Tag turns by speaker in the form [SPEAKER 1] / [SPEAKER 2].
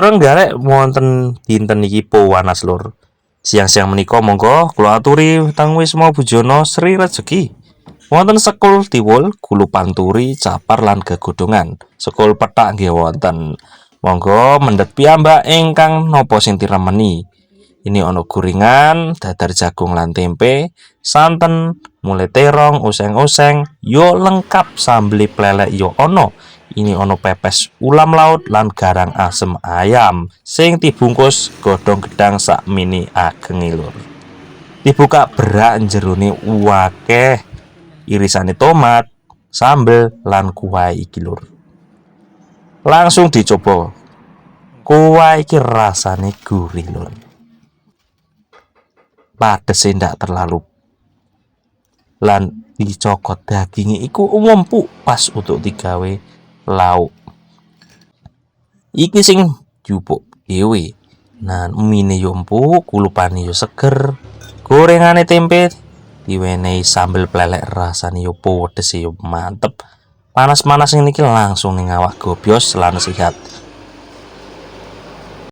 [SPEAKER 1] Trenggalek wonten dinten iki panas, lur. Siang-siang menika monggo kula aturi teng Wisma Bujono Sri Rejeki. Wonten sekul tiwul, kulupan turi, capar lan gegodhongan. Sekul pethak nggih wonten. Monggo mendhet piyambak ingkang napa sing tiremeni. Ini ono gorengan, dadar jagung lan tempe, santen, mulai terong, oseng-oseng, yo lengkap, sambel plelek yo ono. Ini ono pepes ulam laut lan garang asem ayam sing dibungkus godhong gedang sak mini agenge, lur. Dibuka berak jerone akeh irisane tomat, sambel lan kuah iki, lur. Langsung dicoba. Kuah iki rasane gurih, lur. Pedese ndak terlalu lan dicokot dagingnya iku empuk, pas untuk digawe lauk. Iki sing jupuk dhewe. Nah, mine yo empuk, kulupane yo seger. Gorengane tempe diwenehi sambel plelek, rasane yo pedes yo mantep. Panas-panas ngene iki langsung ning awak gobyos lan sehat.